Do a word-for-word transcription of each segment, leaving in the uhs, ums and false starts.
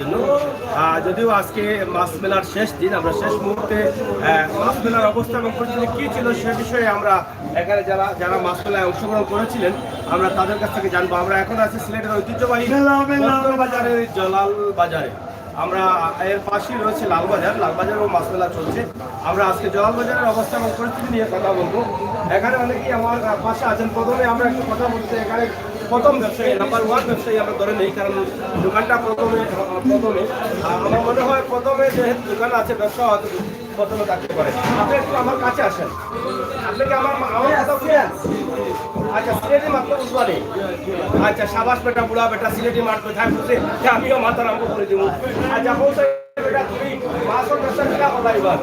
জন্য। আহ, যদিও আজকে মাছ মেলার শেষ দিন, আমরা শেষ মুহূর্তে, আহ, মাছ মেলার অবস্থা এবং পরিস্থিতি কি ছিল সে বিষয়ে আমরা এখানে যারা, যারা মাছ মেলায় অংশগ্রহণ করেছিলেন, আমরা তাদের কাছ থেকে জানবো। আমরা এখন আছি সিলেটের ঐতিহ্যবাহী মেলা, মেলা। বন্দর বাজারের জলাল বাজারে। আমরা এর পাশেই রয়েছে লালবাজার, লালবাজারেও মাছ মেলা চলছে। আমরা আজকে জলাল বাজারের অবস্থা এবং পরিস্থিতি নিয়ে কথা বলবো। এখানে অনেকেই আমার, আহ, পাশে আছেন। প্রথমে আমরা একটু কথা বলতে এখানে প্রথম ব্যবসায়ী, নাম্বার ওয়ান ব্যবসায়ী আমরা ধরে নেই, কারণ দোকানটা প্রথমে, আহ, প্রথমে, আহ, আমার মনে হয় প্রথমে যেহেতু দোকান আছে, ব্যবসা হয়তো প্রথমে থাকতে পারে। আপনি একটু আমার কাছে আসেন, আপনি কি আমার, আমার কথা বুঝেন? আচ্ছা, সিলেটি মাতলে বুঝবা নি? আচ্ছা, সাবাস বেটা, বুড়া বেটা, সিলেটি মাত কোথায় বুঝে? যে আমিও মাত আরম্ভ করে দিব। আচ্ছা, বলতে বেটা, তুমি মাছর ব্যবসা কিলা করলা এবার?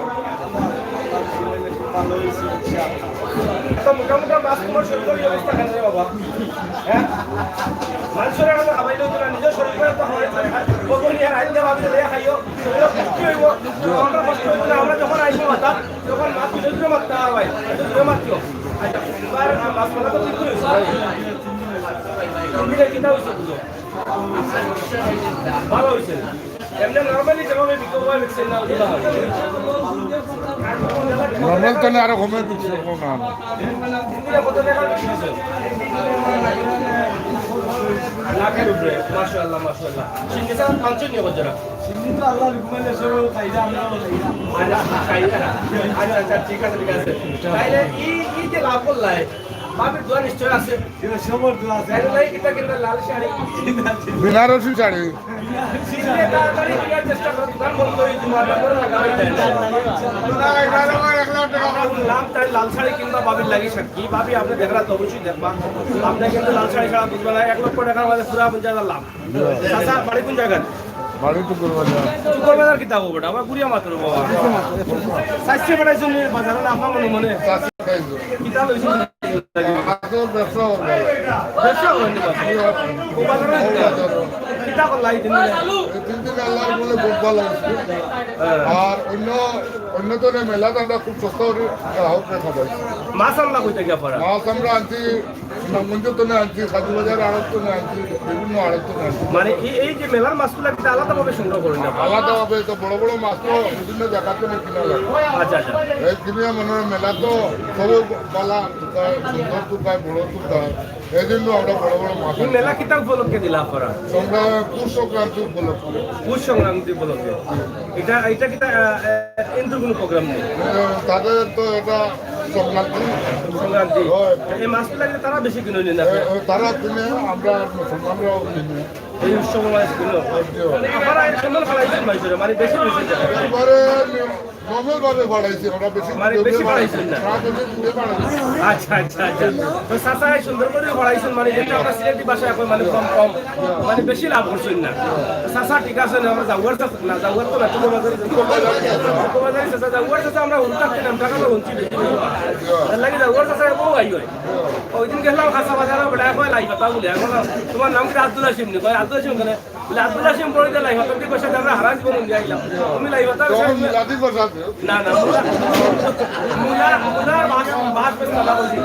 তো মোটামুটি মাছ তোমার শরীর করি অবস্থা কেন রে বাবা? হ্যাঁ? মানুষের এখন খাবাইলেও তো না, নিজের শরীর করে তো খাবাই পারে। কখন নিয়ে রাইন দেওয়া, আমি লেয়া খাইও, শরীরে কষ্ট হইব, আমরা কষ্ট হইব না, আমরা যখন আইসব মাথা, তখন মাছ তুলে তুলে মারতে হয় ভাই, তুলে তুলে মারতে হবে। আচ্ছা, এবার মাছ মারা তো ঠিক করেছে। তুমি কিতা হয়েছে বুঝো? ভালো হয়েছে। এমনি normally যেভাবে বিক্রি হয়, বিক্রি না হলে ভালো। নরমাল তো না, আরো কমে বিক্রি করবো না। এটা কত টাকা বিক্রি হচ্ছে? লাখের উপরে, মাশাআল্লাহ, মাশাআল্লাহ। সিঙ্গি স্যার, পাঁচশো নিয়ে বলছে না। সিঙ্গি তো আল্লাহর হুকুমে সব খাইলে আমরাও খাই। আচ্ছা, খাইলে। আচ্ছা, আচ্ছা, ঠিক আছে, ঠিক আছে। তাইলে এই, এই যে লাভ করলাই, ভাবির দোয়া নিশ্চয় আছে। এটা সবর দোয়া আছে। তাইলে নাই কিতা কিনবে? লাল শাড়ি। বেনারসি শাড়ি। শীতে তাড়াতাড়ি কেনার চেষ্টা করো, দোকান বন্ধ হয়ে যাবে, আবার করে লাগাবে। আমরা বললাম, তাই লাল শাড়ি কিনবা ভাবির লাগি সাক্ষী। ভাবি, আপনি দেখরা তো অবশ্যই দেখবা। আপনি কিন্তু লাল শাড়ি ছাড়া বুঝবা না, এক লক্ষ টাকার মধ্যে পুরা পঞ্চাশ হাজার লাভ। চাচা, বাড়ি কোন জায়গায়? বাড়ি টুকুর বাজার। টুকুর বাজার কিতা হবো বেটা? আমার গুড়িয়া মাত্র বাবা। চাইছে বেটা, এই জন্য বাজারে না, আপনার মনে মনে। চাইছে বেটা, এই জন্য। কিতা লইছে? মাছের ব্যবসা হবে। ব্যবসা হবে না বাবা। ও বাজারে কিতা? কিতা করলা এই দিন? এই তিন দিন আল্লাহর বলে খুব ভালো হয়েছে। হ্যাঁ। আর অন্য, অন্য দিনে মেলাতে আমরা খুব সস্তা করে গ্রাহককে খাবাইছি। মাছ আমরা কই থেকে পারা? মাছ আমরা আনছি নারায়ণগঞ্জ তো না আনছি, কাজীবাজার আড়ত তো না আনছি, বিভিন্ন আড়ত তো না আনছি। মানে এই, এই যে মেলার মাছগুলা কিন্তু আলাদাভাবে সংগ্রহ করেন না? আলাদাভাবে তো বড় বড় মাছ তো বিভিন্ন জায়গা থেকে কিনা লাগে। আচ্ছা, আচ্ছা। এই কিনে মনে হয় মেলা তো সব বালা তুকায়, সুন্দর তুকায়, বড় তুকায়, এই জন্য আমরা বড় বড় মাছ এই আনি। মেলা কিতা উপলক্ষে দিলা আপনারা? আমরা পৌষ সংক্রান্তি উপলক্ষে। পৌষ সংক্রান্তি উপলক্ষে। এটা, এটা কিতা, আহ, আহ, এমনি কোনো program নেই? আহ, তাদের তো এটা সংক্রান্তি। সংক্রান্তি। হয়। এই মাছগুলা কিতা তারা বেশি কিনে নেন না? এ, এ, তারা কিনে, আমরা, আমরাও কিনি। এই উৎসব মাছ কিনো? জি। আপনারা এর জন্য ফালাইছেন মাছ ধরে, মানে বেশি বেশি যায়। একবারে নিয়মভাবে ফালাইছি, আমরা বেশি মানে বেশি ফালাইছেন না? সারা দেশে দূরে ফালাইছি। আচ্ছা, আচ্ছা, আচ্ছা। তো চাচা এই সুন্দর করে ফালাইছেন, মানে যেটা আমরা সিলেটি ভাষায় কই, মানে কম কম, মানে বেশি লাভ করছেন না। তো চাচা ঠিক আছে, আমরা যাওয়ার চাচা না, যাওয়ার তো না, ছোট বাজারে, ছোট বাজারে চাচা, যাওয়ার চাচা আমরা হুরু থাকতে নাম টাকা তো হুনছি বেশি। তার লাগি যাওয়ার চাচা বউ আই হয়। ওই দিন গেলাম কাঁচা বাজারে, বেটা কয় লাই পাতা বলে, এখন তোমার নাম কি আব্দুল হাসিম নি? কয় আব্দুল হাসিম কেন? বলে, "আব্দুল হাসিম বড় দিলাই, হঠাৎ করে সাথে আমরা হারান জীবন নিয়ে আইলাম। তুমি লাই হতা তখন মিলাদি বসাতে। না, না, মুলা, মুলা, মুলার বাস, বাস বেশ কথা বলছি।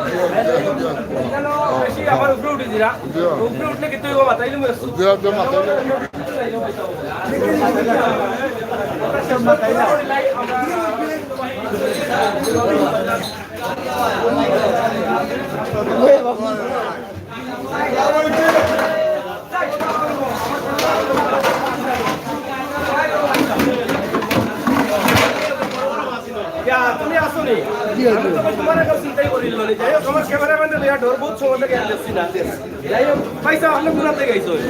কেন বেশি আমার উপরে উঠে দিরা? উপরে উঠলে কিন্তু ও মাথায় লুমে আসছে।" জি, জি, মাথায়। ইয়া, তুমি আসো নি? জি, জি। আমি তো তোমার একটা চিন্তাই করিল নি। যাই হোক, আমার cameraman রে লইয়া ডর বহুত সময় থেকে আর দেখছি না। যাই হোক, ভাই সাহেব, আপনি কোথা থেকে আইছেন?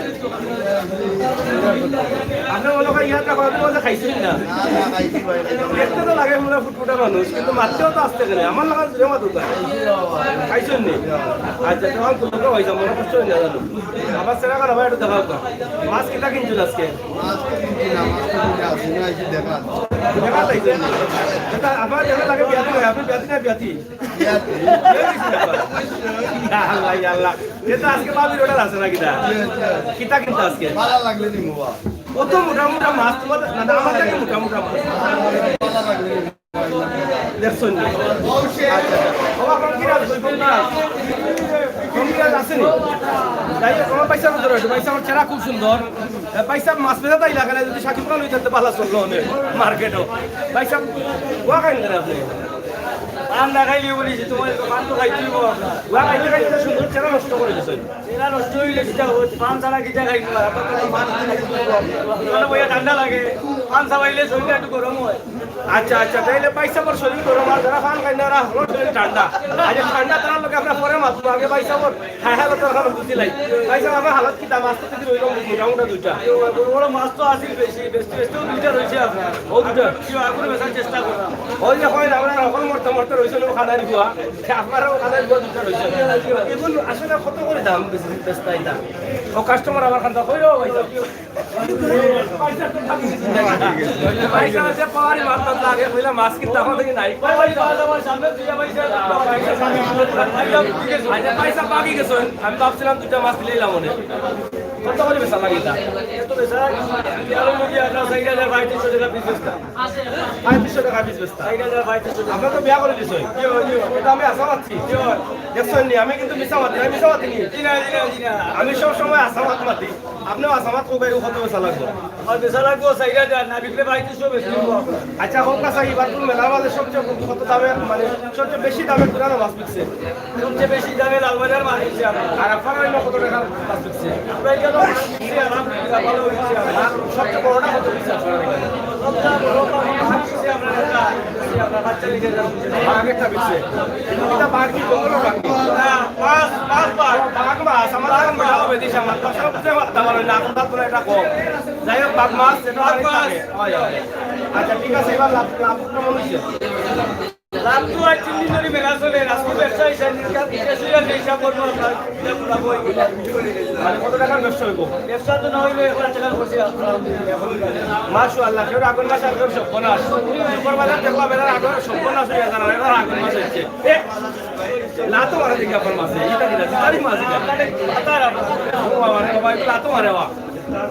আপনি মনে হয় ইয়ার কথা বলতে খাইছেন না? না, না, খাইছি ভাই। দেখতে তো লাগে মনে হয় ফুটফুটা মানুষ, কিন্তু মারতেও তো আসতে গেলে আমার লাগা জুড়ে মাতুকা। খাইছেন নি? আচ্ছা, তখন তো লোক হয়েছে, মনে কষ্ট হয়ে যায় জানো। আবার সেরা করে ভাই, একটু দেখাও তো। মাছ কিতা কিনছেন আজকে? মাছ তো কিনছি না, মাছ তো কিনছি না, আসি না, এসে দেখা। দেখা চাইছেন? এটা আপনার দেখা লাগে বিয়াতি হয়, আপনি বিয়াতি না বিয়াতি? বিয়াতি। বিয়াতি ছিল আবার। ইয়া আল্লাহ, ইয়া আল্লাহ। এটা আজকে ভাবির order আছে নাকি তা? কিতা কিনতে আজকে? ভালো লাগলে নিমু বা। কত মোটা মোটা মাছ তোমার? না, না, আমার কাছে মোটা মোটা মাছ। ভালো লাগলে নিমু। দেখছো নি? আচ্ছা, আচ্ছা। বাবা, আপনার কি রাখছো? কোন মাছ? কম পেঁয়াজ আছে নি? যাই হোক, আমার ভাইসাব ধরে একটু, ভাইসাব আমার চেহারা খুব সুন্দর। এ, ভাইসাব মাছ বেচা তাই লাগে না, যদি সাকিব খান হইতে পারলে চললো অনেক মার্কেটও। ভাইসাব, ওয়া খাইন করে আপনি? পান না খাইলে বলি যে তোমার পান তো খাইতেই হবে আপনার। ওয়া খাইতে খাইতে সুন্দর চেহারা নষ্ট করে দিচ্ছেন। চেহারা নষ্ট হইলে কিতা হবে? পান ছাড়া কিতা খাইতে পারে? আপনার তো পান খাইতে হবে। মানে বইয়া ঠান্ডা লাগে, পান চাবাইলে শরীরটা একটু গরম হয়। আচ্ছা, আচ্ছা, তাইলে ভাইসাবর শরীর গরম, আর যারা পান খাইন না, ওরা হলো শরীর ঠান্ডা। আচ্ছা, ঠান্ডা তারার লগে আমরা পরে মাতবো, আগে ভাইসাবর হায় হালত আমরা বুঝি লাই। ভাইসাব, আমার হালত কিতা? মাছ তো দেখি রইলাম মোটামুটি দুইটা। বড় বড় মাছ তো আছিল বেশি, বেচতে বেচতেও দুইটা রইছে আপনার। ও দুইটা? কি এখনো বেচার চেষ্টা করলাম। ওই যে কয় না, আমরা এখন মরতে মরতে রইছে, ও খানার গুয়া। সে আপনারাও খানার গুয়া দুইটা রইছে। এগুলো আসলে কত করে দাম বেশি বেচতে এটা? ও কাস্টমার আমার খানটা কই, ও ভাইসাব? ভাইসাব, যে পাওয়ারি মাছ টাছ লাগে, কইলা মাছ কিনতে আমার দেখি নাই। আচ্ছা, ভাইসাব বাকি গেছেন, আমি ভাবছিলাম দুইটা মাছ দিলেই লাভ অনেক। কত করে বেচা লাগে এটা? এটা তো বেচা, তেরো মুরগি আপনার চার হাজার পঁয়ত্রিশশো টাকা পিস বেচতাম। পঁয়ত্রিশশো টাকা পিস বেচতাম। চার হাজার পঁয়ত্রিশশো টাকা। আপনার তো বিয়া করে দিছে। জি, জি। এটা আমি আশা পাচ্ছি। জি। দেখছেন নি, আমি কিন্তু মিছা মাতি, আমি মিছা মাতি নি। জি না, জি না, জি না। আমি সব সময় আশা মাত মাতি। আপনিও আশা মাত কোবাই কত বেচা লাগবো? আর বেচা লাগবো চার হাজার, না বিকলে পঁয়ত্রিশশো বেচতে হইবো। আচ্ছা, হোক না, স্যার, এবার কোন মেলার মাঝে সবচেয়ে কত দামে, মানে, সবচেয়ে বেশি দামে কোন মাছ বিকছে? সবচেয়ে বেশি দামে লালবাজার মাছ বিকছে আমরা। আর আপনারা অন্য কত টাকার মাছ বিকছে? আমরা এখানে মাছ বিকছে, আলহামদুলিল্লাহ, ভালো হয়েছে। আর সবচেয়ে বড়টা কত বিকছে আপনারা এখানে? সবচেয়ে বড় মাছ বিকছে আমরা এটা, বিকছে আমরা বাচ্চা নিয়ে যাবো। বাঘ একটা বিকছে। এটা বাঘ কি জঙ্গলের বাঘ নি? হ্যাঁ, মাছ, মাছ, বাঘ। বাঘ মাছ, আমার এখন বেটা হবে, দিশা মাছ, সবচেয়ে মারতে পারে না, এখন তার কোনো একটা কম। যাই হোক, বাঘ মাছ, এটা বাঘ অনেক মাছ। থাকে। হয়, হয়। আচ্ছা, ঠিক আছে, এবার লাভ, লাভ কেমন হয়েছে? লাভ তো আর তিন দিন ধরে মেলা চলে, আজকে ব্যবসা হিসাব, হিসাব, হিসাব, হিসাব করবো আমরা, হিসাব করবো। মানে কত টাকার ব্যবসা হইব? ব্যবসা তো না হইলে এক লাখ টাকার করছি, আলহামদুলিল্লাহ। মাশাআল্লাহ, কেউ আগের মাসে আর কেউ সব না। শুক্রবাজার দেখলাম, এরা আগের সব না, শুয়ে যারা, এরা আগের মাসে হচ্ছে। এ, লাতো মারা দেখি আপনার মাসে, এটা কি লাতো? তারই মাছ এটা। ও বাবা রে বাবা, এটা লাতো মারে বাবা।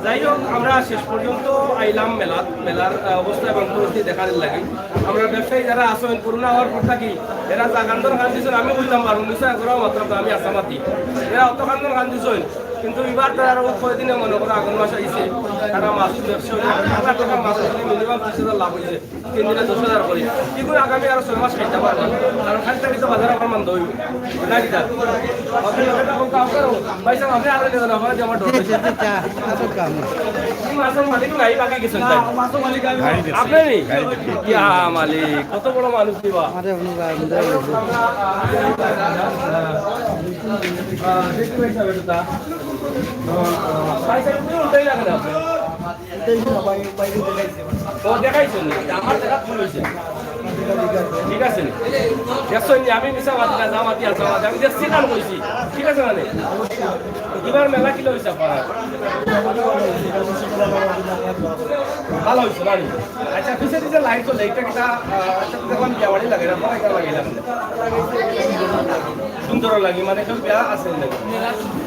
যাই হোক, আমরা শেষ পর্যন্ত আইলাম মেলাত, মেলার, আহ, অবস্থা এবং পরিস্থিতি দেখার লাগি। আমরা ব্যবসায়ী যারা আছেন, করোনা হওয়ার পর থাকি এরা জাগান দর খান দিয়েছেন, আমি বুঝলাম পারবো, নিশ্চয় করা মাত্র তো আমি আসামাতি। এরা অত খান দর খান দিয়েছেন, কিন্তু এবার তারা আরো কয়দিনে মনে করো আগের মাস আইছে, তারা মাছ ব্যবসা হইলে এক লাখ টাকা মাছ হইলে মিনিমাম ত্রিশ হাজার লাভ হইছে। তিন দিনে দশ হাজার করি। কি করে আগামী আরো ছয় মাস খাইতে পারবো? কারণ খালি থাকি তো বাজারে আমার মান দই। না কিতা? আপনি ওটা কোন কাম করো? ভাই সাহেব, আপনি আরো নেবেন, আমার যে আমার ডর হয়েছে। কি মাছের মালিক নাই, বাকি কিছু নাই। আপনি নেই? ইয়া মালিক, কত বড় মানুষ দিবা। ভাই সাহেব, তুমি উল্টাই রাখেন আপনি। ও, দেখাইছেন নি? আমার দেখা ভুল হয়েছে। ঠিক আছে নি? দেখছেন নি? আমি মিছা মাতি না, যা মাতি আর যা মাতি। আমি দেখছি কাম কইছি। ঠিক আছে মানে? এবার মেলা কিলা হয়েছে আপনার? ভালো হয়েছে, না নি? আচ্ছা, পিছে পিছে লাইট চলে, এটা কিতা, আহ, একটা তো দেখলাম বিয়া বাড়ি লাগে, না, পরে কেন লাগে না? সুন্দর লাগে, মানে কেউ বিয়া আছে নাকি?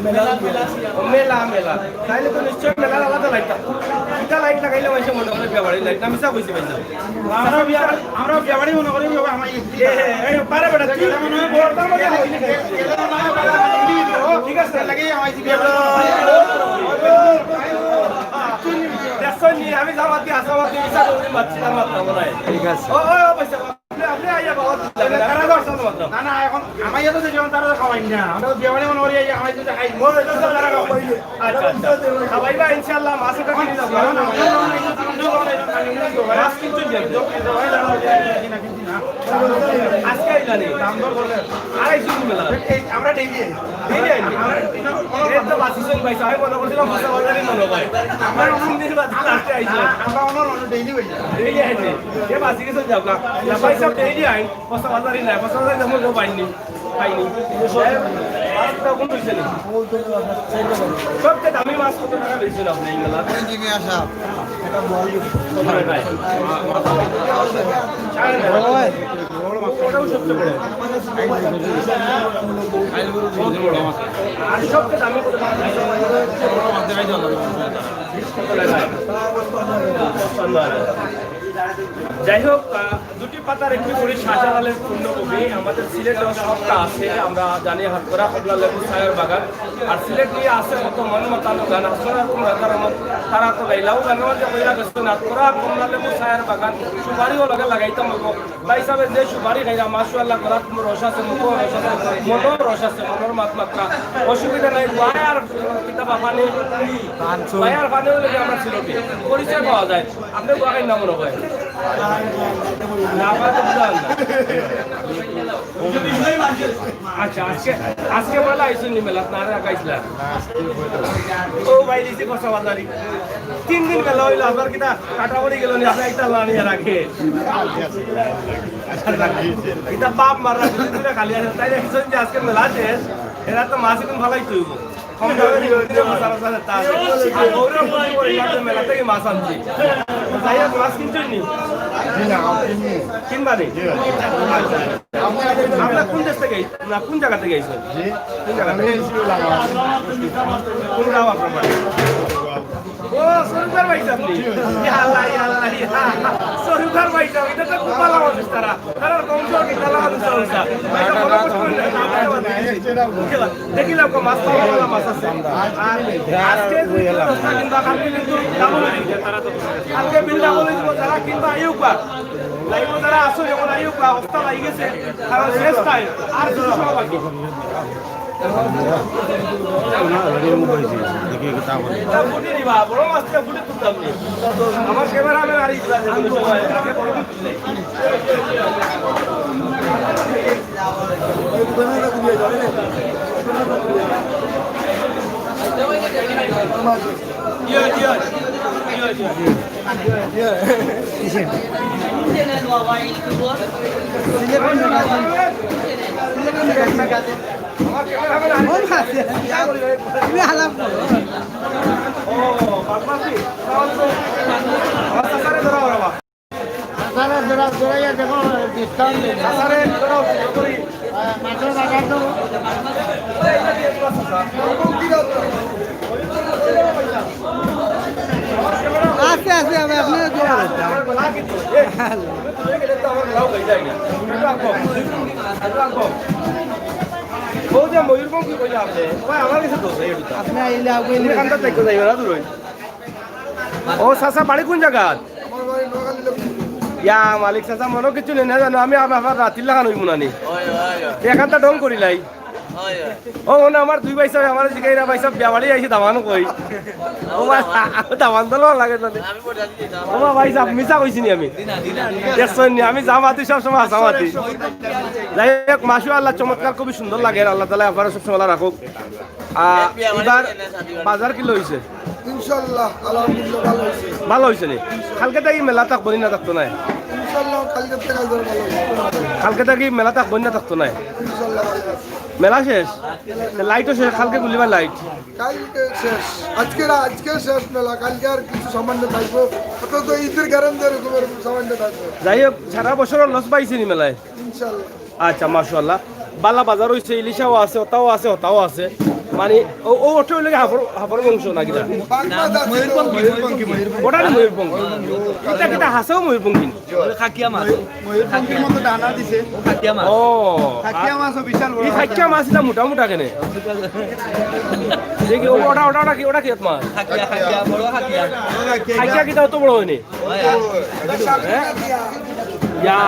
মেলা, মেলা। ও, মেলা, মেলা। তাইলে তো নিশ্চয় মেলার আলাদা লাইট থাকবো। এটা লাইট লাগাইলে মানুষে মনে করে বিয়া বাড়ির লাইট। না, মিছা কইছি ভাই সাহেব। আমরা বিয়া, আমরা বিয়া বাড়ি মনে করি, ও আমার এই এ, এ, এ, পারে বেটা, তুই মনে হয় বড় তার মধ্যে হাই। ঠিক আছে, লাগে আমার এই বিয়া বাড়ি। দেখছো নি, আমি জামাতি, আসামাতি, মিছা করি মারছি, আমার মাথা মনে হয়। ঠিক আছে। ও, ও, ও, ভাই সাহেব। আপনি, আপনি আইয়া বাবা দিলেন, তারা তো আসলে মাত্র। না, না, এখন আমার ইয়ে তো যে যেমন তারা তো খাওয়াই না। আমরা তো বিয়ে বাড়ি মনে করি, এই আমার যদি খাই, মোর এটা তো তারা খাওয়াই। আচ্ছা, আচ্ছা। খাওয়াইবা ইনশাআল্লাহ, মাছ একটা কিনে যাবো। মাছ কিন্তু নিয়ে যাবো। আজকে আইলা নি? দাম দর করলে। আড়াইশো টাকা মেলা। এই আমরা ডেইলি আই। Daily I? এই তো বাসি চল ভাই, আমি মনে করছিলাম বস্তা বাজারই মনে হয়। আমার তিন দিন বাদে লাস্টে আইছে। আমরা অন্য অন্য ডেইলি হই যায়। ডেইলি আইছে। এ বাসি গেছে যাও না। না ভাই সব ডেইলি আই। বস্তা বাজারই না। বস্তা বাজারই তেমন কেউ পাইনি। পাইনি। মাছ তখন হইছে না। সবচেয়ে দামি মাছ কত টাকা বেচছেন আপনি এই মেলা? এই যে মিয়া সাহেব, এটা বল। সাড়ে নয়। ওটাও সবচেয়ে বড়। আর সবচেয়ে দামি কত টাকা? কত টাকা? পঞ্চান্ন হাজার। যাই হোক, আহ, দুটি পাতার একটি করি শাহজালালের পূর্ণ কবি। আমাদের সিলেটেও সবটা আছে, আমরা জানি হাতকড়া, কমলা লেবু, চায়ের বাগান। আর সিলেট নিয়ে আছে কত মন মাতানো গান, আসলে আর কোন রাজার মন, তারা তো গাইলাও গানের মাঝে কইরা গেছে, হাতকড়া, কমলা লেবু, চায়ের বাগান, সুপারিও লগে লাগাইতাম হইব। ভাই সাহেব যে সুপারি খাইরা, মাশাআল্লাহ, গলাত রস আছে, মুখও রস আছে, মনও রস আছে, মনর মাত মাত্রা, অসুবিধা নাই। ভাই আর কিতাব আফানি, ভাই আর ফানি হইলে কি আমরা সিলেটি পরিচয় পাওয়া যায়। আপনি বাগাইন না মনে হয়? না, আপনারা তো বুঝলেন না। আচ্ছা, আজকে, আজকে মেলা আইসুন নি মেলা, আপনারা রাখাইছিলেন। ও ভাই, নিচে কষা বাজারি। তিন দিন মেলা হইলো, আপনার কিতা কাটাবাড়ি গেল নি, আপনার একটা লানি রাখে। এটা বাপ মারা, দুদিন ধরে খালি আছে। তাই দেখছেন যে আজকে মেলা শেষ, এরা তো মাছ এখন ফালাই তুইব। কম দামে দিয়ে দিতে হবে, সারা সারা তা। আর গৌরব মনে করে এই মাঠে মেলা থেকে মাছ আনছি। যাই হোক, মাছ কিনছেন নি? জি না, আমি কিনি। কিনবা নি? জি। আচ্ছা। আপনার কোন দেশ থেকে আইছেন? না, কোন জায়গা থেকে আইছেন? জি। কোন জায়গা আমি থেকে? এসে লাগাম। কোন গ্রাম আপনার বাড়ি? ও, সরকার ভাই সাহেব নি? ইয়া আল্লাহ, ইয়া আল্লাহ, ইয়া। সরকার ভাই সাহেব, এটা তো খুব ভালো মানুষ তারা। তারা বংশ কি ভালো মানুষ, ভাই সাহেব, ভালো মানুষ। দেখিলাম তো, মাছ তো ভালো মাছ আছে। আর আজকে যদি কেউ দশটা কিনবা, কালকে কিন্তু ডাবল হয়ে যাবে। কালকে বিল ডাবল হয়ে যাবে, যারা কিনবা, আইও বা। লাইভে যারা আছো, যখন আইও বা, অবস্থা লাগি গেছে, কারণ শেষ টাইম, আর কিছু সময় বাকি। তা ফুটে দিবা, বড় মাছ তো ফুটে তুলতাম নি। আমার ক্যামেরাম্যান আর এই আছে, আছে, আমি আপনার জোগাড় করতাম। ও যে ময়ূরপঙ্খী কইলে আপনি, ওই আমার কাছে তো সেই এটা। আপনি আইলে আগে এখানটা দেখতে যাইবে না দূর। ও চাচা, বাড়ি কোন জায়গা? ইয়া মালিক চাচা, মনে কিছু নেই না জানো, আমি আবার আবার রাতির লাগান হইব না নি। এখানটা ডং করি লাই। ও, মানে আমার দুই ভাই সাহেব, আমার জিগাইরা ভাই সাহেব, বিয়া বাড়ি আইসি দামান কই। ও ভাই, দামান তো লাগে না নি। ও ভাই সাহেব, মিছা কইছি নি আমি? দেখছেন নি, আমি যা মাতি সব সময় হাছা মাতি। যাই হোক, মাশাআল্লাহ, চমৎকার, খুবই সুন্দর লাগে। আল্লাহ তাআলা আপনারা সব সময় ভালো রাখুক। আহ, এবার বাজার কিলা হইছে? ইনশাআল্লাহ, আলহামদুলিল্লাহ, ভালো হইছে। ভালো হইছে নি? কালকে থাকি মেলা থাকবো নি না থাকতো নাই? ইনশাআল্লাহ, কালকে থেকে আবার ভালো হইছে। কালকে থাকি মেলা থাকবো নি না থাকতো নাই? ইনশাআল্লাহ, ভালো হইছে। মেলা শেষ? লাইটও শেষ, কালকে খুলিবা লাইট? কালকে শেষ, আজকে রা-, আজকে শেষ মেলা, কালকে আর কিছু সামান্য থাকবো। অত তো ঈদের গ্যারান্টি এরকম সামান্য থাকবো। যাই হোক, সারা বছরর লস পাইছে নি মেলায়? ইনশাআল্লাহ। আচ্ছা, মাশাআল্লাহ। বালা বাজার হইছে, ইলিশাও আছে, ওটাও আছে, ওটাও আছে। মানে, ও, ও ওটা হইলে কি হাফর, হাফর বংশ নাকি না? বাগদা আছে তো। ময়ূরপঙ্খী, ময়ূরপঙ্খী, ময়ূরপঙ্খী। ওটা না ময়ূরপঙ্খী। এটা কিতা হাছেও ময়ূরপঙ্খী? ওই খাকিয়া মাছ। ময়ূর, ময়ূরপঙ্খীর মতো ডানা দিছে। ও খাকিয়া মাছ। ও, খাকিয়া মাছও বিশাল বড়। এই খাকিয়া মাছ এটা মোটা মোটা কেনে? দেখি, ও, ওটা, ওটা, ওটা কি, ওটা কি মাছ? খাকিয়া, খাকিয়া, বড় খাকিয়া। খাকিয়া কিতা অত বড় হয়নি? হ্যাঁ? ইয়া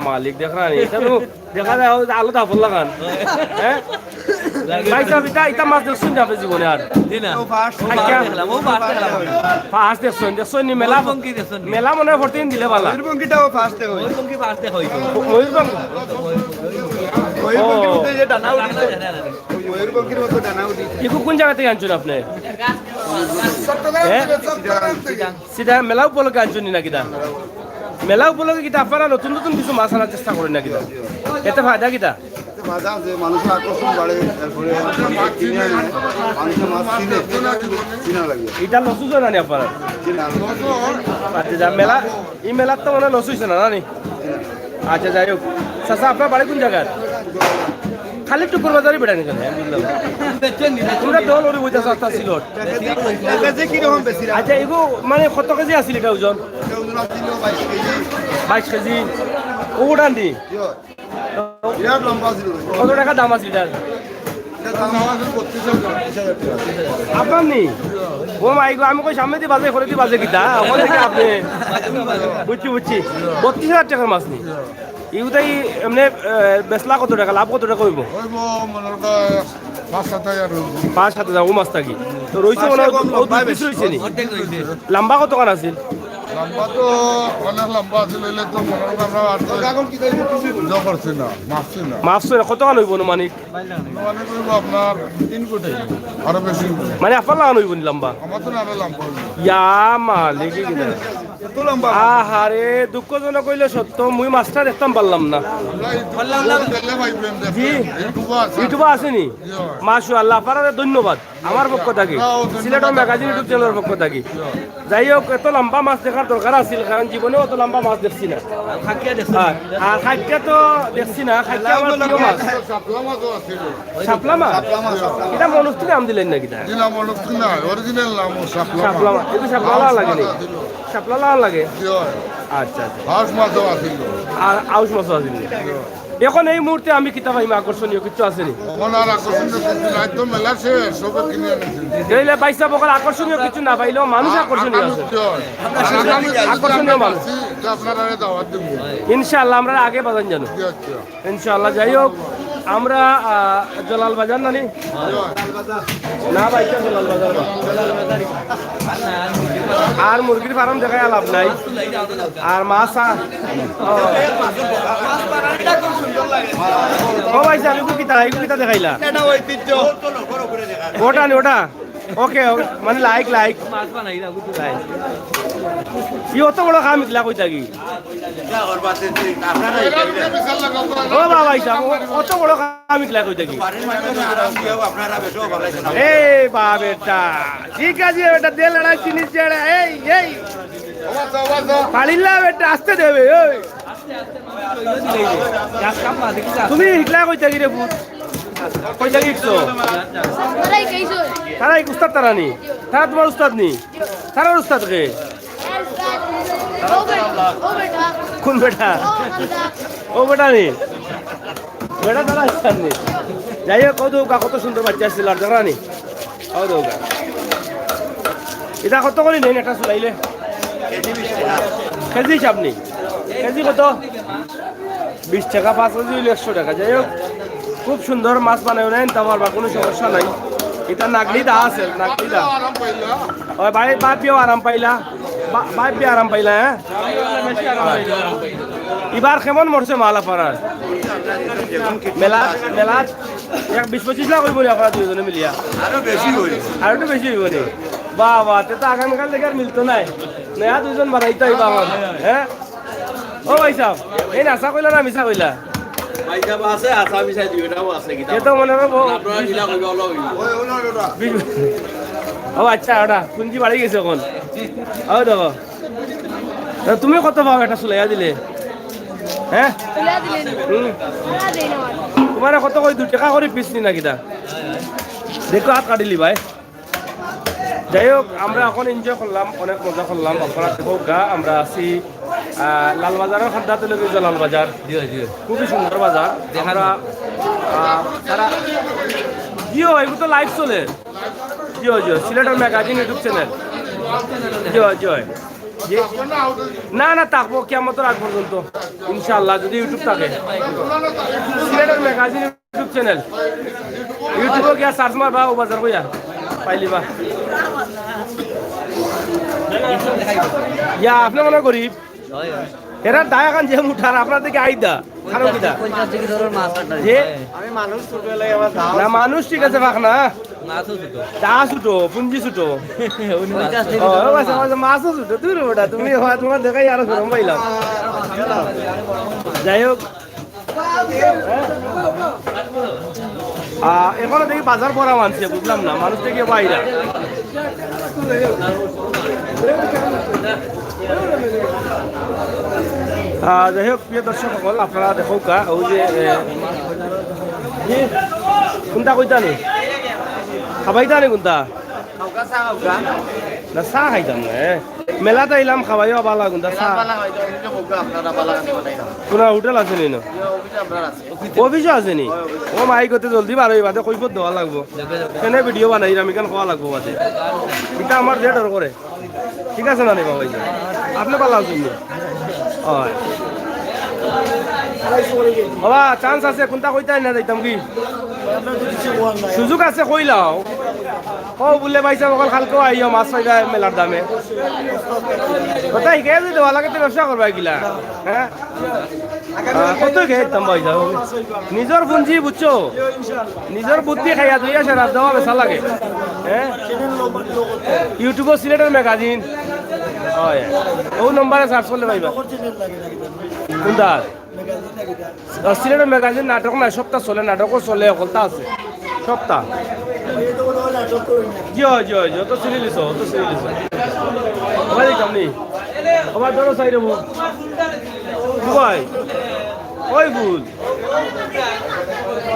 মালিক, দেখ না নি, এটা তো দেখা যায়, ওই যে আলু দাফল লাগান। হ্যাঁ? ভাই সাহেব, এটা, এটা মাছ দেখছেন নি আপনি জীবনে আর? জি না। ও first। ও first দেখলাম, ও first দেখলাম। First দেখছেন, দেখছেন নি মেলা? ময়ূরপঙ্খী দেখছেন নি? মেলা মনে হয় প্রতিদিন দিলে ভালা। ময়ূরপঙ্খীটাও first দেখা হইছে। ময়ূরপঙ্খী first দেখা হইছে। ময়ূরপঙ্খী? ময়ূরপঙ্খীর মতো যে ডানা উঠিছে। ওই ময়ূরপঙ্খীর মতো ডানা উঠিছে। এগু কোন জায়গা থেকে আনছেন আপনি? চট্টগ্রাম হ্যাঁ? থেকে, চট্টগ্রাম থেকে। সেটা মেলা উপলক্ষে আনছেন নি নাকি দা? মেলা উপলক্ষে কিতা আপনারা নতুন নতুন কিছু মাছ আনার চেষ্টা করেন নাকি দা? এতে ফায়দা কিতা? এতে ফায়দা আছে, মানুষের আকর্ষণ বাড়ে, এরপরে কিনে আনে, মানুষের মাছ চিনে, চিনা লাগে। এটা লস হইছে না নি আপনারা? চিনা লাগে। আচ্ছা, যা মেলা, এই মেলার তো মনে হয় লস হইছে না, না নি? আচ্ছা, যাই হোক। চাচা, আপনার বাড়ি কোন জায়গায়? খালি টুকুর বাজারই বেটা নি কেনে, আমি বুঝলাম না। তোমরা দল ওরে বইতে চাচা সিলট। কেজি কিরকম বেশি? আচ্ছা, এগু মানে কত কেজি আছিল এটা ওজন? বাইশ কেজি। অউ ডান্ডি? কত টেকা দাম আছে ইটার? আপনার নি? ও মাই গো, আমি কই সামনেদি বাজে, করেদি বাজে কিতা? অখান থাকি আপনে। বুঝছি, বুঝছি। বত্রিশ হাজার টেকার মাছ নি? ইগুতাই এমনে, এ, বেচলা কত টেকা, লাভ কত টেকা অইবো? অইবো মনে অয় পাঁচ সাত হাজার অইবো। পাঁচ সাত হাজার, অউ মাছ থাকি। তো রইছে মনে অয়, অউ দুই পিস রইছে নি? লাম্বা কতখান আছিল? লাম্বা তো অনেক লাম্বা আছিল, অইলে তো মনে অয় আমরা আর তো ইয়ে করছি না, মাপছি না। মাপছো না, কতখান অইবো আনুমানিক? মানে কইবো আপনার তিন কোটি, আরো বেশি অইবো। মানে আপনার লাখান অইবো নি লাম্বা? আমার তো না আরো লাম্বা অইবো। ইয়া মালিক, কি কিতা? এত লাম্বা? আহারে, দুঃখজনক অইলে সত্য, মুই মাছটা দেখতাম পারলাম না। আমরা এই দুঃখ দেখলে ভাই প্রেম দেখে। জি। YouTube আছে। YouTube আছে নি? জি। মাশাআল্লাহ, আপনারারে ধন্যবাদ আমার পক্ষ থাকি, আমরাও ধন্যবাদ সিলেটর ম্যাগাজিন আপনারা। YouTube চ্যানেলর পক্ষ থাকি। জি। যাই হোক, এত লাম্বা মাছ দেখার দরকার আছিল, কারণ জীবনেও অত লাম্বা মাছ দেখছি না। আর খাক্কা দেখছি না। আর, আর খাক্কা তো দেখছি না, খাক্কা আমার প্রিয় মাছ। শাপলা মাছও আছিল। শাপলা মাছ? শাপলা মাছ, শাপলা মাছ। ইটা মনোস্তরে নাম দিলাইন না কিতা? জি না, মনোস্তরে না, original নাম শাপলা মাছ। শাপলা মাছ। ইটা শাপলা লাখান লাগে নি? মাছ আছিল। শাপলা লাখান লাগে? জি অয়। আচ্ছা, আচ্ছা। হাউস মাছও আছিল। আর আউশ মাছও আছিল। জি অয়। এখন এই মুহূর্তে আমি কিতা পাইমু আকর্ষণীয় কিচ্ছু আছে নি? অখন আর আকর্ষণীয় কিচ্ছু নাই, তো মেলা শেষ, সবে কিনি আনছে। এইলে ভাইসাব, অখন আকর্ষণীয় কিচ্ছু না পাইলেও মানুষ আকর্ষণীয় আছে। জি অয়। আর আগামী আকর্ষণীয় মানুষ। আপনারারে দাওয়াত দিমু। ইনশাআল্লাহ, আমরা আগে বাজান জানো। জি, আচ্ছা। ইনশাআল্লাহ। যাই হোক, আমরা, আহ, জলাল বাজার নানি? না ভাই, ইটা জলাল বাজার না। আর মুরগির ফার্ম দেখাইয়া লাভ নাই। আর মাছ আ-, ও। ও ভাইসাব, ইগু কিতা, ইগু কিতা দেখাইলা? ওটা নি, ওটা। ওকে, ওকে, মানে লাইক, লাইক। লাইক। ই অত বড় কাম ইকলা কই থাকি? ও বাবা, ভাইসাব, ও-, অত বড় কাম ইকলা কই থাকি? এ বা বেটা, ঠিক আছে বেটা, দে লড়াই জিনিস ছেড়ে, এই, এই। পারিলা বেটা, আসতে দেবে, ওই। তুমি ইকলা কই থাকি রে পুত? কই থাকি ইকছো? তারা ইকছো। তারা ইক উস্তাদ তারা নি? তারা তুমার উস্তাদ নি? তারার উস্তাদ কে? ও বেটা, ও বেটা। কোন বেটা? ও বেটা। ও বেটা নি? বেটা তারা উস্তাদ নি? যাই হোক, কত, কত সুন্দর বাচ্চা আছিল, আর দেখরা নি? ও দেখো। ইটা কত করি নেইন একটা চুলাইলে? কেজি হিসাব নি? কেজি কত? বিশ টেকা, পাঁচ কেজি অইলে একশো টেকা। যাই হোক, খুব সুন্দর মাছ বানাইও না, নিতা পারবা, কুনু সমস্যা নাই। ইটা নাগলি দা আছে, নাগলি দা। ওই ভাই, বাপিও আরাম পাইলা, বা-, বাপিও আরাম পাইলা, হ্যাঁ? ইবার কেমন মরছে মাল আপনারার? মেলা, মেলা এক বিশ পঁচিশ লাখ অইবো নি আপনারা দুইজনে মিলিয়া? আরো বেশি অইবো। আরো একটু বেশি অইবো নি? বাহ, বাহ, তে তো আগামীকাল থাকি আর মিলতো নায়। নয়া দুইজন বানাইতা অইবা আমার, হ্যাঁ? ও ভাইসাব, এই হাছা কইলা না মিছা কইলা? ভাইসাব আছে, হাছা মিছা দুইটাও আছে, কিতা? এ তো মনে অয় ব-, আপনারা যেটা কইবা, ওলা অইবো। বিশ-, ও আচ্ছা, ওটা পুঞ্জি বাড়ি গেছে অখন। ও দেখো। তা তুমি কত পাও একটা চুলাইয়া দিলে? হ্যাঁ? তুলা দিলে নি? হুম। তুলা দেই না আমার। তুমারে কত করি দুই টেকা করি পিস নি না কিতা? দেখো, আত কাটিলি ভাই। যাই হোক, আমরা অখন enjoy করলাম, অনেক মজা করলাম। আপনারা দেখউক্কা, আমরা আছি, আহ, লালবাজারর কান্দাত অইলো গি লালবাজার। জি, জি। খুবই সুন্দর বাজার। দেখান। আমরা, আহ, তারা, জিও, এগু তো live চলে। জিও, জিও, সিলেটর ম্যাগাজিন YouTube channel। জিও, জিও। জি। না, না, থাকবো কিয়ামতর আগ পর্যন্ত। ইনশাআল্লাহ, যদি YouTube থাকে। সিলেটর ম্যাগাজিন YouTube channel। YouTube-ও গিয়া search মারবা, ও বাজার কইয়া পাইলিবা। ইয়া, আপনে মনে গরিব। এরা দায় খান যে মুঠার, আপনার দিকে আইদা। কারণ কিতা? পঞ্চাশ কেজি ধরনের মাছ আপনার। যে? আমি মানুষ ছোট হলে আমার দাম। না, মানুষ ঠিক আছে, পাক না। মাছও ছোট। দা ছোট, পুঞ্জি ছোট। উনি মাছ ও, ছোট। ও, মাছ, মাছ, মাছও ছোট। দূর বেটা, তুমি, তোমার দেখাই আরো গরম পাইলাম। যাই হোক, আহ, এখনো দেখি বাজার ভরা মানষে, বুঝলাম না, মানুষ দেখি বাইরা। আহ, যাই হোক, প্রিয় দর্শক সকল, আপনারা দেখউক্কা, ওই যে, এ, কি? কোনটা কইতা নি? খাবাইতা নি কোনটা? না, চা খাইতাম না, এ। মেলাত আইলাম, খাওয়াইও ভালা কুন্তা চা। ভালা হয়, তো অফিসে বলবো আপনারা ভালা করে বানাই না। কুনো হোটেল আছে নি না? অফিসে আপনার আছে। অফিসও আছে নি? ও মাই গো, তে জলদি বার অইবা, তে কৈফত দেওয়া লাগবো। কেনে ভিডিও বানাইরাম, ইখান কওয়া লাগবো বাদে। ইটা আমার যে ডর করে। ঠিক আছে না রে বাবা, এই যে। আপনে ভালা আছইন নি? অয়। বাবা, চান্স আছে, কুন্তা কইতায় না যাইতাম কি? সুযোগ আছে, কইলাও। ও বুলে ভাইসাব, অকল কালকেও আইও, মাছ পাইবা মেলার দামে। কথা হিকাই যদি দেওয়া লাগে, তে ব্যবসা করবা কিলা? হ্যাঁ? আহ, কত হিকাই দিতাম ভাইসাব? নিজর পুঞ্জি, বুঝছো? নিজর বুদ্ধি খাইয়া দুইয়া সেরা দেওয়া বেচা লাগে। হ্যাঁ? YouTube-ও সিলেটের ম্যাগাজিন। অয়। ও নম্বরে সার্চ করলে পাইবা। কুনটা? আহ, সিলেটের ম্যাগাজিন নাটক না, সবটা চলে, নাটকও চলে, হকলতা আছে। সবটা। জি অয়, জি অয়, জি অয়, তো চিনি লিছো, তো চিনি লিছো। ওবায় যাইতাম নি? ওবায় ধরো সাইডে বউ। দুবাই। ওই ফুল।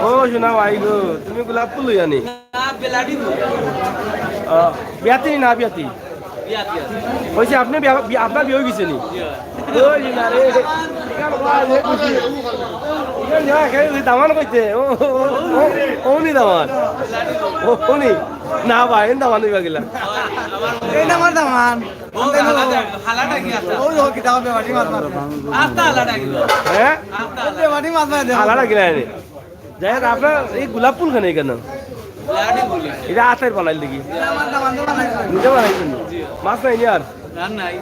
ও সোনা ভাই গো, তুমি গোলাপ ফুল লইয়া নি? আহ, বিয়াতি না বিয়াতি? কইছে আপনে বিয়া, বিয়া, আপনার বিয়া অই গেছে নি? ওই না রে। ইখান না, ইখান ওই দামান কইতে। ও, ও, ও, ও, ও নি দামান। ও, ও নি। না ভাই, এন দামান অইবা কিলা। এই দামান দামান। ও, ও, কিতা হবে, মাটি মাছ মাছ। আস্তা আলাদা কিলো। হ্যাঁ? আলাদা কিলা নি? যাই হোক, আপনার এই গোলাপ ফুল কেনে কেনে? ইটা আতের বানাইল দেখি। নিজে বানাইছইন নি? মাছ নাই নি আর? আর নাই।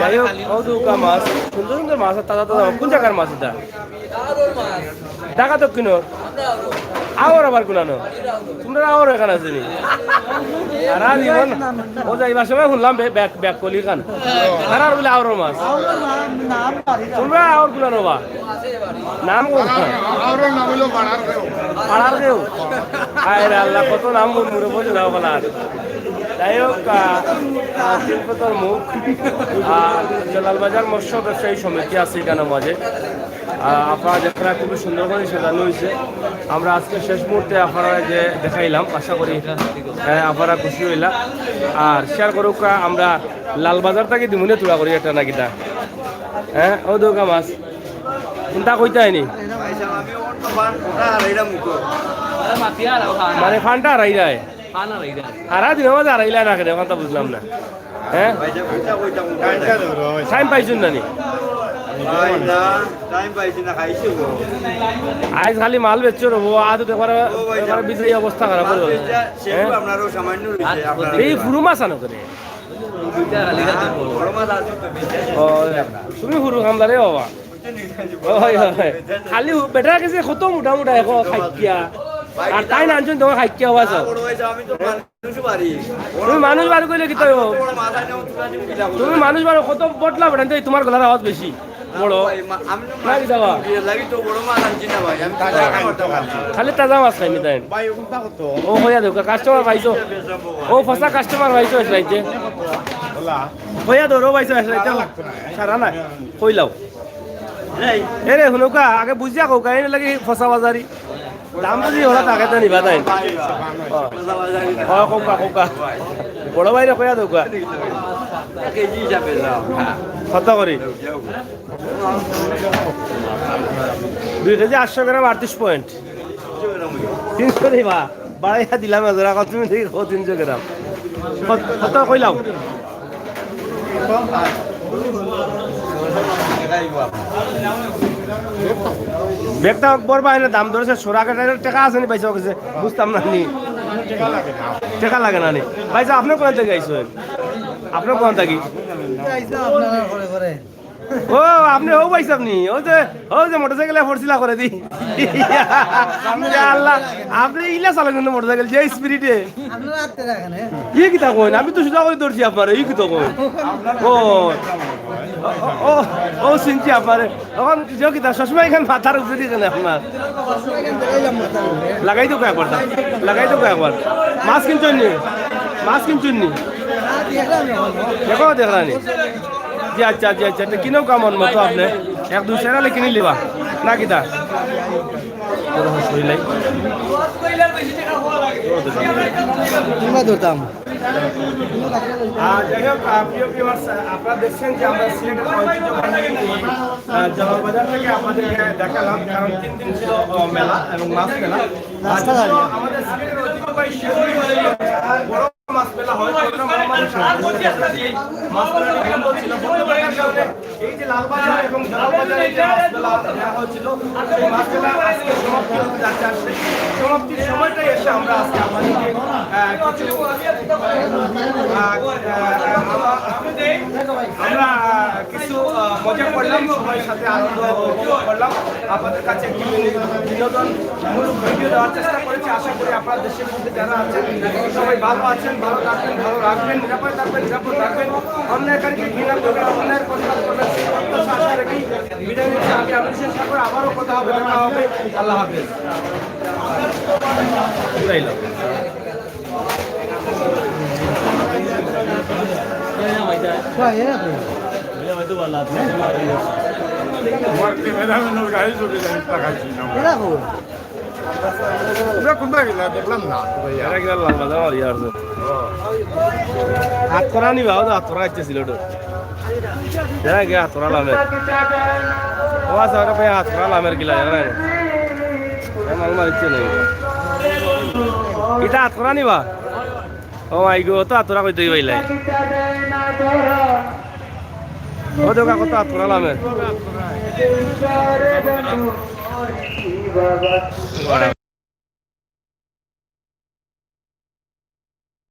যাই হোক, কত উকা মাছ, সুন্দর সুন্দর মাছ, আর তাজা তাজা মাছ। কোন জাগার মাছ ইটা? ঢাকা দক্ষিণর? আওর আবার কুনানো? তুমরার আওর এখান আছে নি? আর আর ইমন, ও যাইবার সময় হুনলাম বে-, ব্যাক, ব্যাক কলি খান। তারার বুলে আওরর মাছ। তুমরা আওর কুনানো বা? নাম কোন? আওরর নাম অইলো পাড়ার কেউ। পাড়ার কেউ? হায় রে আল্লাহ, কত নাম মন মুড়ে বসে যাও বলার। যাই হোক, আহ, আহ, শিল্পতর মুখ, আহ, জালালবাজার মৎস্য ব্যবসায়ী সমিতি আছে ইখানর মাঝে। আহ, আপনারা দেখরা খুবই সুন্দর করি সাজানো অইছে। আমরা আজকে শেষ মুহূর্তে আপনারারে যে দেখাইলাম, আশা করি, আহ, আপনারা খুশি অইলা। আর শেয়ার করুক্কা, আমরা লালবাজার থাকি দিমুনে তুলা করি একটা না কিতা। হ্যাঁ, ও দৌকা মাছ। কুনটা কইতায় নি? ভাই সাহেব, আমি অন্য ফান ওটা হারাইলাম তো। মানে ফানটা হারাইলায়? ফান হারাইলায়। হারা দিনর মাঝে হারাইলায় না কেনে? অখানতা বুঝলাম না। হ্যাঁ? ভাই সাহেব, ওটা কইতাম, ওটা কইতাম। টাইম পাইছইন না নি? ভাই না, টাইম পাইছি না, খাইছি গো। আইজ খালি মাল বেচছো রে বউ, আজ তো একবারে, ও ভাই সাহেব। একবারে বিজয়ী অবস্থা খারাপ অইলো। মাল বেচা শেষ, হ্যাঁ? আপনারও সামান্য রইছে, আপনারা এই ফুরু মাছ আনো কেনে? দুইটা খালি খাতে বড়। বড় মাছ আছে তো বেচা শেষ। ও, তুমি ফুরু খামদারে বাবা। ওই, ওই। খালি বেটার গেছে কত মোটা মোটা এখন খাইকিয়া। আর তাইন আনছইন তোমার খাইকিয়া আওয়াজ। বড় ভাই সাহেব, আমি তো মানুষ বাড়ি। তুমি মানুষ বাড়ি কইলে কিতা অইবো? বড় মাছ আনে, ও তুলা দিমু কিলা করে? তুমি মানুষ বাড়ি কত বটলা বেটান, তোমার গলার আওয়াজ বেশি। বড়। ভাই, মা-, আমি তো না, কিতা বা? বিয়ে লাগি তো বড় মাছ আনছি না ভাই, আমি তাজা খাই তো খাচ্ছি। খালি তাজা মাছ খাইনি তাইন। ভাই, ওটা কত? ও, কইয়া দেউক্কা, কাস্টমার পাইছো। ও, ফসা কাস্টমার পাইছো, আইজ রাইতে। ওলা। কইয়া দেও, ও পাইছো, আইজ রাইতে। সারা লাগতো না। সারা নাই। কইলাও। এই। এরে, হুনউক্কা, আগে বুঝিয়া কউক্কা, এনে লাগি ফসা বাজারি। দাম যদি ওরা থাকে তো নিবা তাইন। ও। ও, কউক্কা, কউক্কা। বড় ভাইরে কইয়া দেউক্কা। কেজি হিসাবে দাও। কত করি? দুই কেজি আটশো গ্রাম, আটত্রিশ পয়েন্ট। তিনশো দিবা, বাড়াইয়া দিলাম এজরা, কত তুমি দেখি কও তিনশো গ্রাম। কত, কত কইলাম? ব্যাগটা বড় ভাই না দাম ধরেছে, সোরা কাটার টাকা আছে নি পয়সা গেছে, বুঝতাম না নি। টাকা লাগে না নি। ভাই সাহেব, আপনি কোন থাকি আইছেন? আপনি কোন থাকি? ও, আপনি হউ পাইছইন নি? ওই যে, ওই যে মোটরসাইকেলে পড়ছিলা করে দি। ইয়া আল্লাহ, আপনি ইলা চালান কিন্তু মোটরসাইকেল, যে স্পিডে। আপনারা আটতে রাখেন, হ্যাঁ? ই কিতা কইন? আমি তো সুজা করি ধরছি আপনারে, ই কিতা কইন? ও, ও, ও, ও, চিনছি আপনারে। অখন যে কিতা, চশমা ইখান মাথার উপরে দি কেনে আপনার? লাগাই দেউক্কা একবার, লাগাই দেউক্কা একবার। মাছ কিনছইন নি? মাছ কিনছইন নি? দেখো, দেখরা নি। জি আচ্ছা, জি আচ্ছা, তে কিনউক্কা মন মতো আপনে। এক দুই চাইর আলি কিনি লিবা। না কিতা? তোর হস হইলাই। কিংবা ধরতাম। আহ, যাই হোক, আহ, প্রিয় ভিউয়ার্স, আহ, আপনারা দেখছেন যে আমরা সিলেটের ঐতিহ্যবাহী, আহ, জলাল বাজার থেকে আপনাদেরকে দেখালাম, কারণ তিন দিন ছিল, আহ, মেলা এবং মাছ মেলা। আর যদিও আমাদের সিলেটের ঐতিহ্যবাহী শিয়ালদী বাজারে বড় মাছ মেলা হয়, করোনা মহামারীর কারণে এই মাছ মেলাটি বন্ধ ছিল। বন্ধ থাকার কারণে এই যে লালবাজার এবং জলালবাজারে যে মাছ মেলা নেওয়া হয়েছিল, সেই মাছ মেলা আজকে সমাপ্তি হতে যাচ্ছে। আর সেই সমাপ্তির সময়টাই এসে আমরা আজকে আপনাদেরকে, আহ, কিছু, আহ, আহ, আমরা, আহ, কিছু, আহ, মজা করলাম, সবাই সাথে আনন্দ উপভোগ করলাম। আপনাদের কাছে একটি বিনো-, বিনোদনমূলক ভিডিও দেওয়ার চেষ্টা করেছি। আশা করি আপনারা দেশের মধ্যে যারা আছেন, সবাই ভালো আছেন, ভালো থাকবেন, ভালো রাখবেন, নিরাপদ থাকবেন, নিরাপদ রাখবেন। অন্যায়কারীকে ঘৃণা করবেন, অন্যায়ের প্রতিবাদ করবেন, সেই প্রত্যাশা আশা রেখেই বিদায় নিচ্ছি। আমি আমির হোসেন সাগর, আবারও কথা হবে, দেখা হবে। আল্লাহ হাফেজ। আমরা কোনটা গেলা? দেখলাম না তো ভাইয়া। এরা গেলা লাল বাজার আর ইয়ার তো। হাত করা নিবা, ও তো হাত করা খাইছে সিলেটো। এরা গিয়া হাত করা লামের। ও আচ্ছা, ওরা ভাই হাত করা লামের গিলা, এরা নাই। এরা মাল মারিচ্ছে নাই। ইটা হাত করা নিবা? ও মাই গো, তো হাত করা কইতে পাইলাই। ও দেখা কত হাত করা লামের।